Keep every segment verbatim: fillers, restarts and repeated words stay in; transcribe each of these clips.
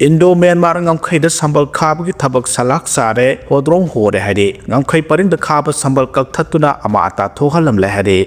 Indo Myanmar ꯉꯝꯈꯩꯗ ꯁꯝꯕꯜ ꯈꯥꯕꯒꯤ ꯊꯕꯛ ꯁꯂꯥꯛ ꯆꯥꯔꯦ, ꯍꯣꯗ꯭ꯔꯣꯡ ꯍꯣꯔꯦ ꯍꯥꯏꯔꯤ꯫ ꯉꯝꯈꯩ ꯄꯔꯤꯡꯗ ꯈꯥꯕ ꯁꯝꯕꯜ ꯀꯛꯊꯠꯇꯨꯅ ꯑꯃꯥ ꯑꯇꯥ ꯊꯣꯛꯍꯜꯂꯝꯂꯦ ꯍꯥꯏꯔꯤ꯫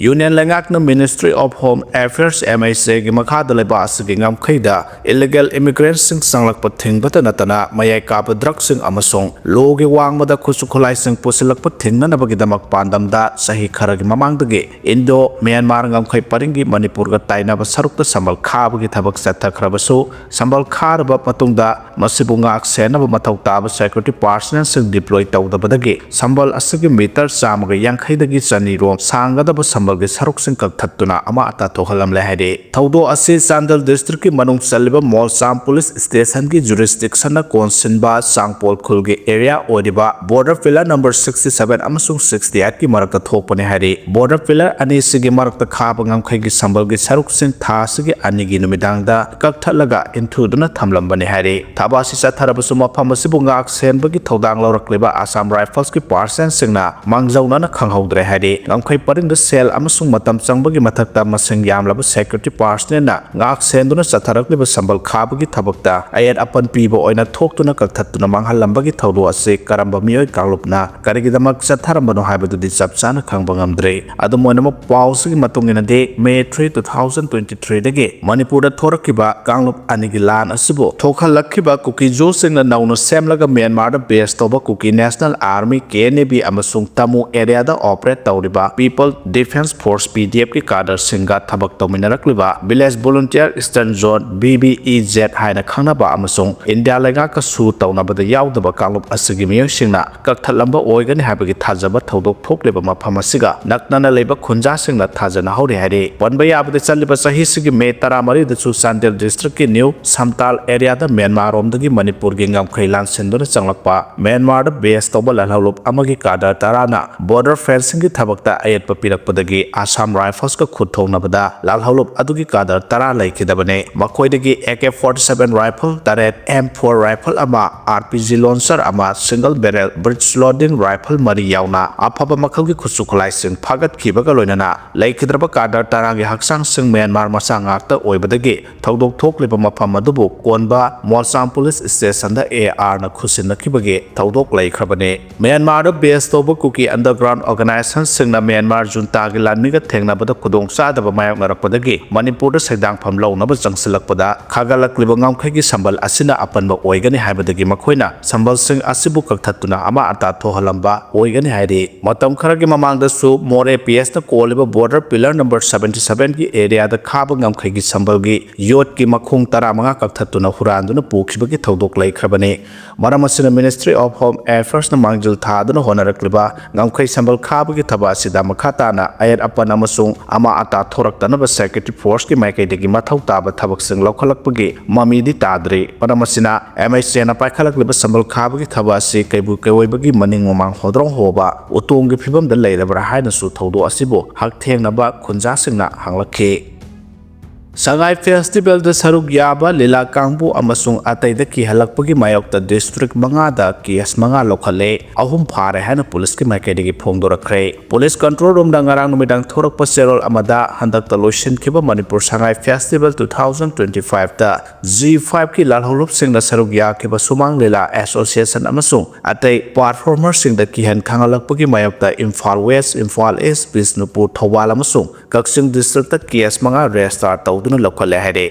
ꯌꯨꯅꯤꯌꯟ ꯂꯩꯉꯥꯛꯅ Ministry of Home Affairs, M H A ꯒꯤ ꯃꯈꯥꯗ ꯂꯩꯕ ꯑꯁꯤꯒꯤ ꯉꯝꯈꯩꯗ ꯏꯂꯤꯒꯦꯜ ꯏꯃꯤꯒ꯭ꯔꯦꯟꯠꯁꯤꯡ ꯆꯪꯂꯛꯄ ꯊꯤꯡꯕꯇ ꯅꯠꯇꯅ ꯃꯌꯥꯏ ꯀꯥꯕ ꯗ꯭ꯔꯒꯁꯤꯡ ꯑꯃꯁꯨꯡ ꯂꯣꯒꯤ ꯋꯥꯡꯃꯗ ꯈꯨꯠꯁꯨ ꯈꯨꯠꯂꯥꯏꯁꯤꯡ ꯄꯨꯁꯤꯜꯂꯛꯄ ꯊꯤꯡꯅꯅꯕꯒꯤꯗꯃꯛ ꯄꯥꯟꯗꯝꯗ ꯆꯍꯤ ꯈꯔꯒꯤ ꯃꯃꯥꯡꯗꯒꯤ ꯏꯟꯗꯣ ꯃ꯭ꯌꯥꯟꯃꯥꯔ ꯉꯝꯈꯩ ꯄꯔꯤꯡꯒꯤ ꯃꯅꯤꯄꯨꯔꯒ ꯇꯥꯏꯅꯕ ꯁꯔꯨꯛꯇ ꯁꯝꯕꯜ ꯈꯥꯕꯒꯤ ꯊꯕꯛ ꯆꯠꯊꯈ꯭ꯔꯕꯁꯨ, ꯁꯝꯕꯜ ꯈꯥꯔꯕ ꯃꯇꯨꯡꯗ ꯃꯁꯤꯕꯨ ꯉꯥꯛ ꯁꯦꯟꯅꯕ ꯃꯊꯧ ꯇꯥꯕ ꯁꯦꯀ꯭ꯌꯨꯔꯤꯇꯤ ꯄꯥꯔꯁꯅꯦꯜꯁꯤꯡ ꯗꯤꯄ꯭ꯂꯣꯏ ꯇꯧꯗꯕꯗꯒꯤ ꯁꯝꯕꯜ ꯑꯁꯤꯒꯤ ꯃꯤꯇꯔ ꯆꯥꯝꯃꯒ ꯌꯥꯡꯈꯩꯗꯒꯤ ꯆꯅꯤ ꯔꯣꯝ ꯁꯥꯡꯒꯗꯕ ꯁꯝꯕꯜꯒꯤ ꯁꯔꯨꯛꯁꯤꯡ ꯀꯛꯊꯠꯇꯨꯅ ꯑꯃꯥ ꯑꯇꯥ ꯊꯣꯛꯍꯜꯂꯝꯂꯦ ꯍꯥꯏꯔꯤ꯫ ꯊꯧꯗꯣꯛ ꯑꯁꯤ ꯆꯥꯟꯗꯦꯜ ꯗꯤꯁꯇ꯭ꯔꯤꯛꯀꯤ ꯃꯅꯨꯡ ꯆꯜꯂꯤꯕ ꯃꯣꯜꯁꯥꯝ ꯄꯨꯂꯤꯁ ꯁ꯭ꯇꯦꯁꯟꯒꯤ ꯖꯨꯔꯤꯁꯗꯤꯛꯁꯟꯅ ꯀꯣꯟꯁꯤꯟꯕ ꯆꯥꯡꯄꯣꯜ ꯈꯨꯜꯒꯤ ꯑꯦꯔꯤꯌꯥ ꯑꯣꯏꯔꯤꯕ border pillar number sixty seven ꯑꯃꯁꯨꯡ sixty eight ꯀꯤ ꯃꯔꯛꯇ ꯊꯣꯛꯄꯅꯤ ꯍꯥꯏꯔꯤ꯫ ꯕꯣꯔꯗꯔ ꯄꯤꯂꯔ ꯑꯅꯤꯁꯤꯒꯤ ꯃꯔꯛꯇ ꯈꯥꯕ ꯉꯝꯈꯩꯒꯤ ꯁꯝꯕꯜꯒꯤ ꯁꯔꯨꯛꯁꯤꯡ ꯊꯥ ꯑꯁꯤꯒꯤ ꯑꯅꯤꯒꯤ ꯅꯨꯃꯤꯗꯥꯡꯗ ꯀꯛꯊꯠꯂꯒ ꯏꯟꯊꯨꯗꯨꯅ ꯊꯝꯂꯝꯕꯅꯤ ꯍꯥꯏꯔꯤ꯫ ꯊꯕꯛ ꯑꯁꯤ ꯆꯠꯊꯔꯕꯁꯨ ꯃꯐꯝ ꯑꯁꯤꯕꯨ ꯉꯥꯛ ꯁꯦꯟꯕꯒꯤ ꯊꯧꯗꯥꯡ ꯂꯧꯔꯛꯂꯤꯕ ꯑꯁꯥꯝ ꯔꯥꯏꯐꯜꯁꯀꯤ ꯄꯥꯔꯁꯟꯁꯤꯡꯅ ꯃꯥꯡꯖꯧꯅꯅ ꯈꯪꯍꯧꯗ꯭ꯔꯦ ꯍꯥꯏꯔꯤ꯫ ꯉꯝꯈꯩ ꯄꯔꯤꯡꯗ ꯁꯦꯜ ꯑꯃꯁꯨꯡ ꯃꯇꯝ ꯆꯪꯕꯒꯤ ꯃꯊꯛꯇ ꯃꯁꯤꯡ ꯌꯥꯝꯂꯕ ꯁꯦꯀ꯭ꯌꯨꯔꯤꯇꯤ ꯄꯥꯔꯁꯅꯦꯜꯅ ꯉꯥꯛ ꯁꯦꯟꯗꯨꯅ ꯆꯠꯊꯔꯛꯂꯤꯕ ꯁꯝꯕꯜ ꯈꯥꯕꯒꯤ ꯊꯕꯛꯇ ꯑꯌꯦꯠ ꯑꯄꯟ ꯄꯤꯕ ꯑꯣꯏꯅ ꯊꯣꯛꯇꯨꯅ ꯀꯛꯊꯠꯇꯨꯅ ꯃꯥꯡꯍꯜꯂꯝꯕꯒꯤ ꯊꯧꯗꯣꯛ ꯑꯁꯤ ꯀꯔꯝꯕ ꯃꯤꯑꯣꯏ ꯀꯥꯡꯂꯨꯞꯅ ꯀꯔꯤꯒꯤꯗꯃꯛ ꯆꯠꯊꯔꯝꯕꯅꯣ ꯍꯥꯏꯕꯗꯨꯗꯤ ꯆꯞ ꯆꯥꯅ ꯈꯪꯕ ꯉꯝꯗ꯭ꯔꯤ꯫ ꯑꯗꯨꯝ ꯑꯣꯏꯅꯃꯛ, ꯄꯥꯎ ꯑꯁꯤꯒꯤ ꯃꯇꯨꯡ ꯏꯟꯅꯗꯤ, ꯃꯦ three, two thousand twenty three ꯗꯒꯤ ꯃꯅꯤꯄꯨꯔꯗ ꯊꯣꯔꯛꯈꯤꯕ ꯀꯥꯡꯂꯨꯞ ꯑꯅꯤꯒꯤ ꯂꯥꯟ ꯑꯁꯤꯕꯨ ꯊꯣꯛꯍꯜꯂꯛꯈꯤꯕ ꯀꯨꯀꯤ ꯖꯨꯁꯤꯡꯅ ꯅꯧꯅ ꯁꯦꯝꯂꯒ ꯃ꯭ꯌꯥꯟꯃꯥꯔꯗ ꯕꯦꯁ ꯇꯧꯕ Kuki national army, K N A B, ꯑꯃꯁꯨꯡ ꯇꯃꯨ ꯑꯦꯔꯤꯌꯥꯗ ꯑꯣꯄꯔꯦꯠ ꯇꯧꯔꯤꯕ people defence force, P D F, ꯀꯤ ꯀꯥꯗꯔꯁꯤꯡꯒ ꯊꯕꯛ ꯇꯧꯃꯤꯟꯅꯔꯛꯂꯤꯕ village volunteer eastern zone, V V E Z, ꯍꯥꯏꯅ ꯈꯪꯅꯕ ꯑꯃꯁꯨꯡ ꯏꯟꯗꯤꯌꯥ ꯂꯩꯉꯥꯛꯀ ꯁꯨ ꯇꯧꯅꯕꯗ ꯌꯥꯎꯗꯕ ꯀꯥꯡꯂꯨꯞ ꯑꯁꯤꯒꯤ ꯃꯤꯑꯣꯏꯁꯤꯡꯅ ꯀꯛꯊꯠꯂꯝꯕ ꯑꯣꯏꯒꯅꯤ ꯍꯥꯏꯕꯒꯤ ꯊꯥꯖꯕ ꯊꯧꯗꯣꯛ ꯊꯣꯛꯂꯤꯕ ꯃꯐꯝ ꯑꯁꯤꯒ ꯅꯛꯅꯅ ꯂꯩꯕ ꯈꯨꯟꯖꯥꯁꯤꯡꯅ ꯊꯥꯖꯅꯍꯧꯔꯤ ꯍꯥꯏꯔꯤ꯫ ꯄꯟꯕ ꯌꯥꯕꯗ, ꯆꯠꯂꯤꯕ ꯆꯍꯤꯁꯤꯒꯤ ꯃꯦ ꯇꯔꯥꯃꯔꯤꯗꯁꯨ ꯆꯥꯟꯗꯦꯜ ꯗꯤꯁꯇ꯭ꯔꯤꯛꯀꯤ ꯅ꯭ꯌꯨ ꯁꯝꯇꯥꯜ ꯑꯦꯔꯤꯌꯥꯗ ꯃ꯭ꯌꯥꯟꯃꯥꯔꯔꯣꯝꯗꯒꯤ ꯃꯅꯤꯄꯨꯔꯒꯤ ꯉꯝꯈꯩ ꯂꯥꯟꯁꯤꯟꯗꯨꯅ ꯆꯪꯂꯛꯄ ꯃ꯭ꯌꯥꯟꯃꯥꯔꯗ ꯕꯦꯁ ꯇꯧꯕ ꯂꯥꯜꯍꯧꯂꯨꯞ ꯑꯃꯒꯤ ꯀꯥꯗꯔ ꯇꯔꯥꯅ ꯕꯣꯔꯗꯔ ꯐꯦꯟꯁꯤꯡꯒꯤ ꯊꯕꯛꯇ ꯑꯌꯦꯠꯄ ꯄꯤꯔꯛꯄꯗꯒꯤ ꯒꯤ Assam Riflesꯀ ꯈꯨꯠ ꯊꯣꯛꯅꯕꯗ ꯂꯥꯜꯍꯧꯂꯨꯞ ꯑꯗꯨꯒꯤ ꯀꯥꯗꯔ ꯇꯔꯥ ꯂꯩꯈꯤꯗꯕꯅꯤ꯫ ꯃꯈꯣꯏꯗꯒꯤ A K forty seven rifle ꯇꯔꯦꯠ, M four rifle ꯑꯃ, R P G launcher ꯑꯃ, single barrel breech loading rifle ꯃꯔꯤ ꯌꯥꯎꯅ ꯑꯐꯕ ꯃꯈꯜꯒꯤ ꯈꯨꯠꯁꯨ ꯈꯨꯠꯂꯥꯏꯁꯤꯡ ꯐꯥꯒꯠꯈꯤꯕꯒ ꯂꯣꯏꯅꯅ ꯂꯩꯈꯤꯗ꯭ꯔꯕ ꯀꯥꯗꯔ ꯇꯔꯥꯒꯤ ꯍꯛꯆꯥꯡꯁꯤꯡ ꯃ꯭ꯌꯥꯟꯃꯥꯔ ꯃꯆꯥ ꯉꯥꯛꯇ ꯑꯣꯏꯕꯗꯒꯤ ꯊꯧꯗꯣꯛ ꯊꯣꯛꯂꯤꯕ ꯃꯐꯝ ꯑꯗꯨꯕꯨ ꯀꯣꯟꯕ ꯃꯣꯜꯁꯥꯝ police stationꯗ ARꯅ ꯈꯨꯠꯁꯤꯟꯅꯈꯤꯕꯒꯤ ꯊꯧꯗꯣꯛ ꯂꯩꯈ꯭ꯔꯕꯅꯤ꯫ ꯃ꯭ꯌꯥꯟꯃꯥꯔꯗ base ꯇꯧꯕ ꯀꯨꯀꯤ underground organizationꯁꯤꯡꯅ ꯃ꯭ꯌꯥꯟꯃꯥꯔ ꯖꯨꯟꯇꯥꯒꯤ ꯂꯥꯟꯃꯤꯒ ꯊꯦꯡꯅꯕꯗ ꯈꯨꯗꯣꯡꯆꯥꯗꯕ ꯃꯥꯌꯣꯛꯅꯔꯛꯄꯗꯒꯤ ꯃꯅꯤꯄꯨꯔꯗ ꯁꯦꯡꯗꯥꯡꯐꯝ ꯂꯧꯅꯕ ꯆꯪꯁꯤꯜꯂꯛꯄꯗ ꯈꯥꯒꯠꯂꯛꯂꯤꯕ ꯉꯝꯈꯩꯒꯤ ꯁꯝꯕꯜ ꯑꯁꯤꯅ ꯑꯄꯟꯕ ꯑꯣꯏꯒꯅꯤ ꯍꯥꯏꯕꯗꯒꯤ ꯃꯈꯣꯏꯅ ꯁꯝꯕꯜꯁꯤꯡ ꯑꯁꯤꯕꯨ ꯀꯛꯊꯠꯇꯨꯅ ꯑꯃꯥꯡ ꯑꯇꯥ ꯊꯣꯛꯍꯜꯂꯝꯕ ꯑꯣꯏꯒꯅꯤ ꯍꯥꯏꯔꯤ꯫ ꯃꯇꯝ ꯈꯔꯒꯤ ꯃꯃꯥꯡꯗꯁꯨ ꯃꯣꯔꯦ PSꯅ ꯀꯣꯜꯂꯤꯕ border pillar number seventy sevenꯒꯤ areaꯗ ꯈꯥꯕ ꯉꯝꯈꯩꯒꯤ ꯁꯝꯕꯜꯒꯤ ꯌꯣꯠꯀꯤ ꯃꯈꯣꯡ ꯇꯔꯥꯃꯉꯥ ꯀꯛꯊꯠꯇꯨꯅ ꯍꯨꯔꯥꯟꯗꯨꯅ ꯄꯨꯈꯤꯕꯒꯤ ꯊꯧꯗꯣꯛ ꯂꯩꯈ꯭ꯔꯕꯅꯤ꯫ ꯃꯔꯝ ꯑꯁꯤꯅ Ministry of Home Affairsꯅ ꯃꯥꯡꯖꯤꯜ ꯊꯥꯗꯨꯅ ꯍꯣꯠꯅꯔꯛꯂꯤꯕ ꯉꯝꯈꯩ ꯁꯝꯕꯜ ꯈꯥꯕꯒꯤ ꯊꯕꯛ ꯑꯁꯤꯗ ꯃꯈꯥ ꯇꯥꯅ ꯑꯌꯦꯠ ꯑꯄꯟ ꯑꯃꯁꯨꯡ ꯑꯃꯥꯡ ꯑꯇꯥ ꯊꯣꯔꯛꯇꯅꯕ security forceꯀꯤ ꯃꯥꯏꯀꯩꯗꯒꯤ ꯃꯊꯧ ꯇꯥꯕ ꯊꯕꯛꯁꯤꯡ ꯂꯧꯈꯠꯂꯛꯄꯒꯤ ꯃꯃꯤꯗꯤ ꯇꯥꯗ꯭ꯔꯤ꯫ ꯃꯔꯝ ꯑꯁꯤꯅ MHAꯅ ꯄꯥꯏꯈꯠꯂꯛꯂꯤꯕ ꯁꯝꯕꯜ ꯈꯥꯕꯒꯤ ꯊꯕꯛ ꯑꯁꯤ ꯀꯩꯕꯨ ꯀꯩꯑꯣꯏꯕꯒꯤ ꯃꯅꯤꯡ ꯃꯃꯥꯡ ꯍꯣꯗ꯭ꯔꯣꯡ ꯍꯣꯕ ꯎꯇꯣꯡꯒꯤ ꯐꯤꯕꯝꯗ ꯂꯩꯔꯕ꯭ꯔꯥ ꯍꯥꯏꯅꯁꯨ ꯊꯧꯗꯣꯛ ꯑꯁꯤꯕꯨ ꯍꯛꯊꯦꯡꯅꯕ ꯈꯨꯟꯖꯥꯁꯤꯡꯅ ꯍꯪꯂꯛꯈꯤ꯫ ꯁꯉꯥꯏ Festivalꯗ ꯁꯔꯨꯛ ꯌꯥꯕ ꯂꯤꯂꯥ ꯀꯥꯡꯕꯨ ꯑꯃꯁꯨꯡ ꯑꯇꯩꯗ ꯀꯤꯍꯜꯂꯛꯄꯒꯤ ꯃꯥꯌꯣꯛꯇ district ꯃꯉꯥꯗ case ꯃꯉꯥ ꯂꯧꯈꯠꯂꯦ, ꯑꯍꯨꯝ ꯐꯥꯔꯦ ꯍꯥꯏꯅ policeꯀꯤ ꯃꯥꯏꯀꯩꯗꯒꯤ ꯐꯣꯡꯗꯣꯔꯛꯈ꯭ꯔꯦ꯫ Police control roomꯗ ꯉꯔꯥꯡ ꯅꯨꯃꯤꯗꯥꯡ ꯊꯣꯔꯛꯄ ꯆꯦꯔꯣꯜ ꯑꯃꯗ ꯍꯟꯗꯛꯇ ꯂꯣꯏꯁꯤꯟꯈꯤꯕ Manipur Sangai Festival two thousand twenty fiveꯇ G fiveꯀꯤ ꯂꯥꯜꯍꯧꯂꯨꯞꯁꯤꯡꯅ ꯁꯔꯨꯛ ꯌꯥꯈꯤꯕ ꯁꯨꯃꯥꯡ ꯂꯤꯂꯥ association ꯑꯃꯁꯨꯡ ꯑꯇꯩ performerꯁꯤꯡꯗ ꯀꯤꯍꯟ ꯈꯪꯍꯜꯂꯛꯄꯒꯤ ꯃꯥꯌꯣꯛꯇ ꯏꯝꯐꯥꯜ West, ꯏꯝꯐꯥꯜ East, ꯕꯤꯁꯅꯨꯄꯨꯔ, ꯊꯧꯕꯥꯜ ꯑꯃꯁꯨꯡ ꯀꯛꯆꯤꯡ districtꯇ case ꯃꯉꯥ register ꯇꯧꯗꯨꯅ ꯂꯧꯈꯠꯂꯦ ꯍꯥꯏꯔꯤ꯫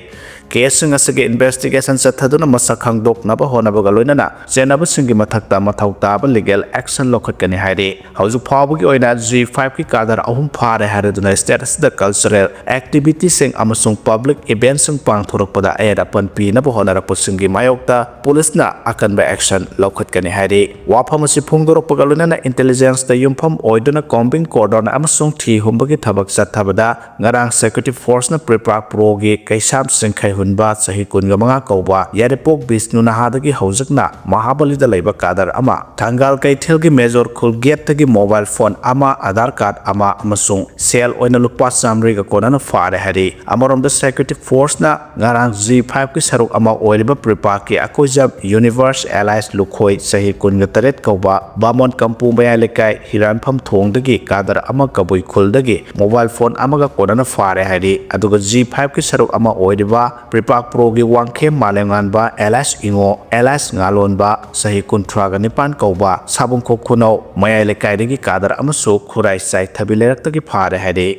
Caseꯁꯤꯡ ꯑꯁꯤꯒꯤ investigation ꯆꯠꯊꯗꯨꯅ ꯃꯁꯛ ꯈꯪꯗꯣꯛꯅꯕ ꯍꯣꯠꯅꯕꯒ ꯂꯣꯏꯅꯅ ꯆꯦꯟꯅꯕꯁꯤꯡꯒꯤ ꯃꯊꯛꯇ ꯃꯊꯧ ꯇꯥꯕ legal action ꯂꯧꯈꯠꯀꯅꯤ ꯍꯥꯏꯔꯤ꯫ ꯍꯧꯖꯤꯛ ꯐꯥꯎꯕꯒꯤ ꯑꯣꯏꯅ G fiveꯀꯤ ꯀꯥꯗꯔ ꯑꯍꯨꯝ ꯐꯥꯔꯦ ꯍꯥꯏꯔꯗꯨꯅ state ꯑꯁꯤꯗ cultural activityꯁꯤꯡ ꯑꯃꯁꯨꯡ public eventꯁꯤꯡ ꯄꯥꯡꯊꯣꯔꯛꯄꯗ ꯑꯌꯦꯠ ꯑꯄꯟ ꯄꯤꯅꯕ ꯍꯣꯠꯅꯔꯛꯄꯁꯤꯡꯒꯤ ꯃꯥꯌꯣꯛꯇ policeꯅ ꯑꯀꯟꯕ action ꯂꯧꯈꯠꯀꯅꯤ ꯍꯥꯏꯔꯤ꯫ ꯋꯥꯐꯝ ꯑꯁꯤ ꯐꯣꯡꯗꯣꯔꯛꯄꯒ ꯂꯣꯏꯅꯅ intelligenceꯇ ꯌꯨꯝꯐꯝ ꯑꯣꯏꯗꯨꯅ combing cordon ꯑꯃꯁꯨꯡ ꯊꯤ ꯍꯨꯝꯕꯒꯤ ꯊꯕꯛ ꯆꯠꯊꯕꯗ ꯉꯔꯥꯡ security forceꯅ ꯄ꯭ꯔꯤꯄꯥꯛ ꯄ꯭ꯔꯣꯒꯤ ꯀꯩꯁꯥꯝ ꯆꯤꯡꯈꯩ ꯍꯨꯟꯕ ꯆꯍꯤ ꯀꯨꯟꯒ ꯃꯉꯥ ꯀꯧꯕ ꯌꯥꯏꯔꯤꯄꯣꯛ ꯕꯤꯁꯅꯨ ꯅꯍꯥꯗꯒꯤ ꯍꯧꯖꯤꯛꯅ ꯃꯍꯥꯕꯂꯤꯗ ꯂꯩꯕ ꯀꯥꯗꯔ ꯑꯃ, ꯊꯪꯒꯥꯜ ꯀꯩꯊꯦꯜꯒꯤ ꯃꯦꯖꯣꯔ ꯈꯨꯜ ꯒꯦꯠꯇꯒꯤ ꯃꯣꯕꯥꯏꯜ ꯐꯣꯟ ꯑꯃ, ꯑꯙꯥꯔ ꯀꯥꯔꯗ ꯑꯃ ꯑꯃꯁꯨꯡ ꯁꯦꯜ ꯑꯣꯏꯅ ꯂꯨꯄꯥ ꯆꯥꯃꯔꯤꯒ ꯀꯣꯟꯅꯅ ꯐꯥꯔꯦ ꯍꯥꯏꯔꯤ꯫ ꯑꯃꯔꯣꯝꯗ ꯁꯦꯀ꯭ꯌꯨꯔꯤꯇꯤ ꯐꯣꯔꯁꯅ ꯉꯔꯥꯡ ꯖꯤ ꯐꯥꯏꯚꯀꯤ ꯁꯔꯨꯛ ꯑꯃ ꯑꯣꯏꯔꯤꯕ ꯄ꯭ꯔꯤꯄꯥꯛꯀꯤ ꯑꯀꯣꯏꯖꯝ ꯌꯨꯅꯤꯚꯔꯁ ꯑꯦꯂꯥꯏꯁ ꯂꯨꯈꯣꯏ ꯆꯍꯤ ꯀꯨꯟꯒ ꯇꯔꯦꯠ ꯀꯧꯕ ꯕꯥꯃꯣꯟ ꯀꯝꯄꯨ ꯃꯌꯥꯏ ꯂꯩꯀꯥꯏ ꯍꯤꯔꯥꯟꯐꯝ ꯊꯣꯡꯗꯒꯤ ꯀꯥꯗꯔ ꯑꯃ ꯀꯕꯨꯏ ꯈꯨꯜꯗꯒꯤ ꯃꯣꯕꯥꯏꯜ ꯐꯣꯟ ꯑꯃꯒ ꯀꯣꯟꯅꯅ ꯐꯥꯔꯦ ꯍꯥꯏꯔꯤ꯫ ꯑꯗꯨꯒ ꯖꯤ ꯐꯥꯏꯚꯀꯤ ꯁꯔꯨꯛ ꯑꯃ ꯑꯣꯏꯔꯤꯕ ꯄ꯭ꯔꯤꯄꯥꯛ ꯄ꯭ꯔꯣꯒꯤ ꯋꯥꯡꯈꯦꯝ ꯃꯥꯂꯦꯝꯉꯥꯟꯕ ꯑꯦꯂꯥꯏꯁ ꯏꯉꯣ, ꯑꯦꯂꯥꯏꯁ ꯉꯥꯂꯣꯟꯕ ꯆꯍꯤ ꯀꯨꯟꯊ꯭ꯔꯥꯒ ꯅꯤꯄꯥꯟ ꯀꯧꯕ ꯁꯥꯕꯨꯡꯈꯣꯛ ꯈꯨꯅꯧ ꯃꯌꯥꯏ ꯂꯩꯀꯥꯏꯗꯒꯤ ꯀꯥꯗꯔ ꯑꯃꯁꯨ ꯈꯨꯔꯥꯏ ꯆꯥꯏꯊꯕꯤ ꯂꯩꯔꯛꯇꯒꯤ ꯐꯥꯔꯦ ꯍꯥꯏꯔꯤ꯫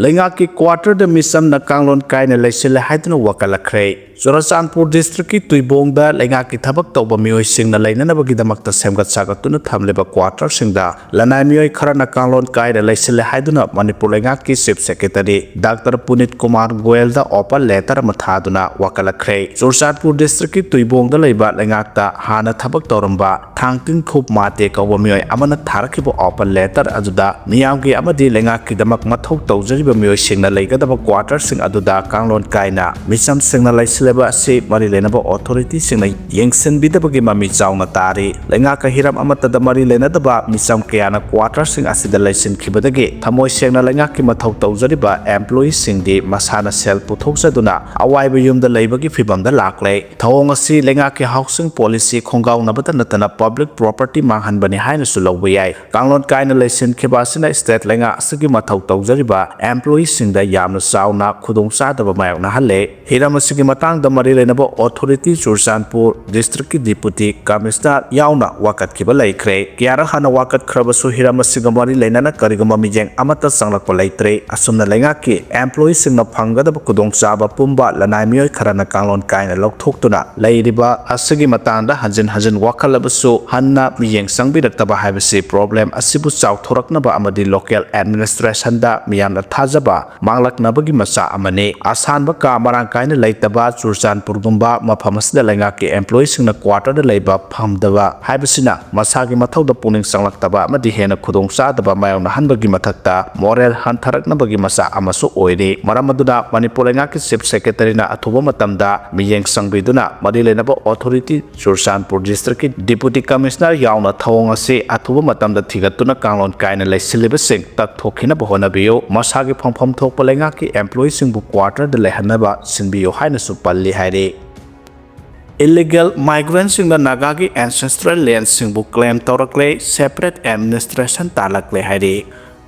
ꯂꯩꯉꯥꯛꯀꯤ ꯀ꯭ꯋꯥꯇꯔꯗ ꯃꯤꯆꯝꯅ ꯀꯥꯡꯂꯣꯟ ꯀꯥꯏꯅ ꯂꯩꯁꯤꯜꯂꯦ ꯍꯥꯏꯗꯨꯅ ꯋꯥꯀꯠꯂꯛꯈ꯭ꯔꯦ꯫ ꯆꯨꯔꯆꯥꯟꯄꯨꯔ ꯗꯤꯁꯇ꯭ꯔꯤꯛꯀꯤ ꯇꯨꯏꯕꯣꯡꯗ ꯂꯩꯉꯥꯛꯀꯤ ꯊꯕꯛ ꯇꯧꯕ ꯃꯤꯑꯣꯏꯁꯤꯡꯅ ꯂꯩꯅꯅꯕꯒꯤꯗꯃꯛꯇ ꯁꯦꯝꯒꯠ ꯁꯥꯒꯠꯇꯨꯅ ꯊꯝꯂꯤꯕ ꯀ꯭ꯋꯥꯇꯔꯁꯤꯡꯗ ꯂꯅꯥꯏ ꯃꯤꯑꯣꯏ ꯈꯔꯅ ꯀꯥꯡꯂꯣꯟ ꯀꯥꯏꯅ ꯂꯩꯁꯤꯜꯂꯦ ꯍꯥꯏꯗꯨꯅ ꯃꯅꯤꯄꯨꯔ ꯂꯩꯉꯥꯛꯀꯤ chief secretary doctor Punit Kumar ꯒꯣꯌꯦꯜꯗ ꯑꯣꯄꯟ ꯂꯦꯇꯔ ꯑꯃ ꯊꯥꯗꯨꯅ ꯋꯥꯀꯠꯂꯛꯈ꯭ꯔꯦ꯫ ꯆꯨꯔꯆꯥꯟꯄꯨꯔ ꯗꯤꯁꯇ꯭ꯔꯤꯛꯀꯤ ꯇꯨꯏꯕꯣꯡꯗ ꯂꯩꯕ ꯂꯩꯉꯥꯛꯇ ꯍꯥꯟꯅ ꯊꯕꯛ ꯇꯧꯔꯝꯕ ꯊꯥꯡꯇꯤꯡꯈꯨꯞ ꯃꯥꯇꯦ ꯀꯧꯕ ꯃꯤꯑꯣꯏ ꯑꯃꯅ ꯊꯥꯔꯛꯈꯤꯕ ꯑꯣꯄꯟ ꯂꯦꯇꯔ ꯑꯗꯨꯗ ꯃꯤꯌꯥꯝꯒꯤ ꯑꯃꯗꯤ ꯂꯩꯉꯥꯛꯀꯤꯗꯃꯛ ꯃꯊꯧ ꯇꯧꯖꯔꯤꯕ ꯃꯤꯑꯣꯏꯁꯤꯡꯅ ꯂꯩꯒꯗꯕ ꯀ꯭ꯋꯥꯇꯔꯁꯤꯡ ꯑꯗꯨꯗ ꯀꯥꯡꯂꯣꯟ ꯀꯥꯏꯅ ꯃꯤꯆꯝꯁꯤꯡꯅ ꯂꯩꯁꯤꯜꯂꯤꯕ ꯑꯁꯤ ꯃꯔꯤ ꯂꯩꯅꯕ ꯑꯣꯊꯣꯔꯤꯇꯤꯁꯤꯡꯅ ꯌꯦꯡꯁꯤꯟꯕꯤꯗꯕꯒꯤ ꯃꯃꯤ ꯆꯥꯎꯅ ꯇꯥꯔꯤ꯫ ꯂꯩꯉꯥꯛꯀ ꯍꯤꯔꯝ ꯑꯃꯠꯇꯗ ꯃꯔꯤ ꯂꯩꯅꯗꯕ ꯃꯤꯆꯝ ꯀꯌꯥꯅ ꯀ꯭ꯋꯥꯇꯔꯁꯤꯡ ꯑꯁꯤꯗ ꯂꯩꯁꯤꯟꯈꯤꯕꯗꯒꯤ ꯊꯃꯣꯏ ꯁꯦꯡꯅ ꯂꯩꯉꯥꯛꯀꯤ ꯃꯊꯧ ꯇꯧꯖꯔꯤꯕ ꯑꯦꯝꯄ꯭ꯂꯣꯌꯤꯁꯤꯡꯗꯤ ꯃꯁꯥꯅ ꯁꯦꯜ ꯄꯨꯊꯣꯛꯆꯗꯨꯅ ꯑꯋꯥꯏꯕ ꯌꯨꯝꯗ ꯂꯩꯕꯒꯤ ꯐꯤꯚꯝꯗ ꯂꯥꯛꯂꯦ꯫ ꯊꯧꯑꯣꯡ ꯑꯁꯤ ꯂꯩꯉꯥꯛꯀꯤ ꯍꯥꯎꯁꯤꯡ ꯄꯣꯂꯤꯁꯤ ꯈꯣꯡꯒꯥꯎꯅꯕꯇ ꯅꯠꯇꯅ ꯄꯕ꯭ꯂꯤꯛ ꯄ꯭ꯔꯣꯄꯔꯇꯤ ꯃꯥꯡꯍꯟꯕꯅꯤ ꯍꯥꯏꯅꯁꯨ ꯂꯧꯕ ꯌꯥꯏ꯫ ꯀꯥꯡꯂꯣꯟ ꯀꯥꯏꯅ ꯂꯩꯁꯤꯟꯈꯤꯕ ꯑꯁꯤꯅ ꯁ꯭ꯇꯦꯠ ꯂꯩꯉꯥꯛ ꯑꯁꯤꯒꯤ ꯃꯊꯧ ꯇꯧꯖꯔꯤꯕ ꯑꯦꯝꯄ꯭ꯂꯣꯌꯤꯁꯤꯡꯗ ꯌꯥꯝꯅ ꯆꯥꯎꯅ ꯈꯨꯗꯣꯡꯆꯥꯗꯕ ꯃꯥꯌꯣꯛꯅꯍꯜꯂꯦ꯫ ꯍꯤꯔꯝ ꯑꯁꯤꯒꯤ ꯃꯇꯥꯡꯗ ꯃꯔꯤ ꯂꯩꯅꯕ ꯑꯣꯊꯣꯔꯤꯇꯤ ꯆꯨꯔꯆꯥꯟꯄꯨꯔ ꯗꯤꯁꯇ꯭ꯔꯤꯛꯀꯤ ꯗꯤꯄꯨꯇꯤ ꯀꯃꯤꯁꯅꯔ ꯌꯥꯎꯅ ꯋꯥꯀꯠꯈꯤꯕ ꯂꯩꯈ꯭ꯔꯦ꯫ ꯀꯌꯥꯔꯛ ꯍꯥꯟꯅ ꯋꯥꯀꯠꯈ꯭ꯔꯕꯁꯨ ꯍꯤꯔꯝ ꯑꯁꯤꯒ ꯃꯔꯤ ꯂꯩꯅꯅ ꯀꯔꯤꯒꯨꯝꯕ ꯃꯤꯠꯌꯦꯡ ꯑꯃꯠꯇ ꯆꯪꯂꯛꯄ ꯂꯩꯇ꯭ꯔꯦ꯫ ꯑꯁꯨꯝꯅ ꯂꯩꯉꯥꯛꯀꯤ ꯑꯦꯝꯄ꯭ꯂꯣꯌꯤꯁꯤꯡꯅ ꯐꯪꯒꯗꯕ ꯈꯨꯗꯣꯡꯆꯥꯕ ꯄꯨꯝꯕ ꯂꯅꯥꯏ ꯃꯤꯑꯣꯏ ꯈꯔꯅ ꯀꯥꯡꯂꯣꯟ ꯀꯥꯏꯅ ꯂꯧꯊꯣꯛꯇꯨꯅ ꯂꯩꯔꯤꯕ ꯑꯁꯤꯒꯤ ꯃꯇꯥꯡꯗ ꯍꯟꯖꯤꯟ ꯍꯟꯖꯤꯟ ꯋꯥꯀꯠꯂꯕꯁꯨ ꯍꯟꯅ ꯃꯤꯠꯌꯦꯡ ꯆꯪꯕꯤꯔꯛꯇꯕ ꯍꯥꯏꯕꯁꯤ ꯄ꯭ꯔꯣꯕ꯭ꯂꯦꯝ ꯑꯁꯤꯕꯨ ꯆꯥꯎꯊꯣꯔꯛꯅꯕ ꯑꯃꯗꯤ ꯂꯣꯀꯦꯜ ꯑꯦꯗꯃꯤꯅꯤꯁꯇ꯭ꯔꯦꯁꯟꯗ ꯃꯤꯌꯥꯝꯅ ꯊꯥꯖꯕ ꯃꯥꯡꯂꯛꯅꯕꯒꯤ ꯃꯆꯥꯛ ꯑꯃꯅꯤ꯫ ꯑꯁꯥꯟꯕ ꯀꯥ ꯃꯔꯥꯡ ꯀꯥꯏꯅ ꯂꯩꯇꯕ, ꯆꯨꯔꯆꯥꯟꯄꯨꯔꯒꯨꯝꯕ ꯃꯐꯝ ꯑꯁꯤꯗ ꯂꯩꯉꯥꯛꯀꯤ employeeꯁꯤꯡꯅ quarterꯗ ꯂꯩꯕ ꯐꯪꯗꯕ ꯍꯥꯏꯕꯁꯤꯅ ꯃꯁꯥꯒꯤ ꯃꯊꯧꯗ ꯄꯨꯛꯅꯤꯡ ꯆꯪꯂꯛꯇꯕ ꯑꯃꯗꯤ ꯍꯦꯟꯅ ꯈꯨꯗꯣꯡꯆꯥꯗꯕ ꯃꯥꯌꯣꯛꯅꯍꯟꯕꯒꯤ ꯃꯊꯛꯇ moral ꯍꯟꯊꯔꯛꯅꯕꯒꯤ ꯃꯆꯥꯛ ꯑꯃꯁꯨ ꯑꯣꯏꯔꯤ꯫ ꯃꯔꯝ ꯑꯗꯨꯅ ꯃꯅꯤꯄꯨꯔ ꯂꯩꯉꯥꯛꯀꯤ Chief Secretaryꯅ ꯑꯊꯨꯕ ꯃꯇꯝꯗ ꯃꯤꯠꯌꯦꯡ ꯆꯪꯕꯤꯗꯨꯅ ꯃꯔꯤ ꯂꯩꯅꯕ authority ꯆꯨꯔꯆꯥꯟꯄꯨꯔ districtꯀꯤ Deputy Commissioner ꯌꯥꯎꯅ ꯊꯧꯑꯣꯡ ꯑꯁꯤ ꯑꯊꯨꯕ ꯃꯇꯝꯗ ꯊꯤꯒꯠꯇꯨꯅ ꯀꯥꯡꯂꯣꯟ ꯀꯥꯏꯅ ꯂꯩꯁꯤꯜꯂꯤꯕꯁꯤꯡ ꯀꯛꯊꯣꯛꯈꯤꯅꯕ ꯍꯣꯠꯅꯕꯤꯌꯨ꯫ ꯃꯁꯥꯒꯤ ꯐꯪꯐꯝ ꯊꯣꯛꯄ ꯂꯩꯉꯥꯛꯀꯤ employeeꯁꯤꯡꯕꯨ quarterꯗ ꯂꯩꯍꯟꯅꯕ ꯁꯤꯟꯕꯤꯌꯨ ꯍꯥꯏꯅꯁꯨ ꯄꯜꯂꯤ ꯍꯥꯏꯔꯤ꯫ Illegal migrantꯁꯤꯡꯅ ꯅꯥꯒꯥꯒꯤ ancestral landꯁꯤꯡꯕꯨ claim ꯇꯧꯔꯛꯂꯦ, separate administration ꯇꯥꯜꯂꯛꯂꯦ ꯍꯥꯏꯔꯤ꯫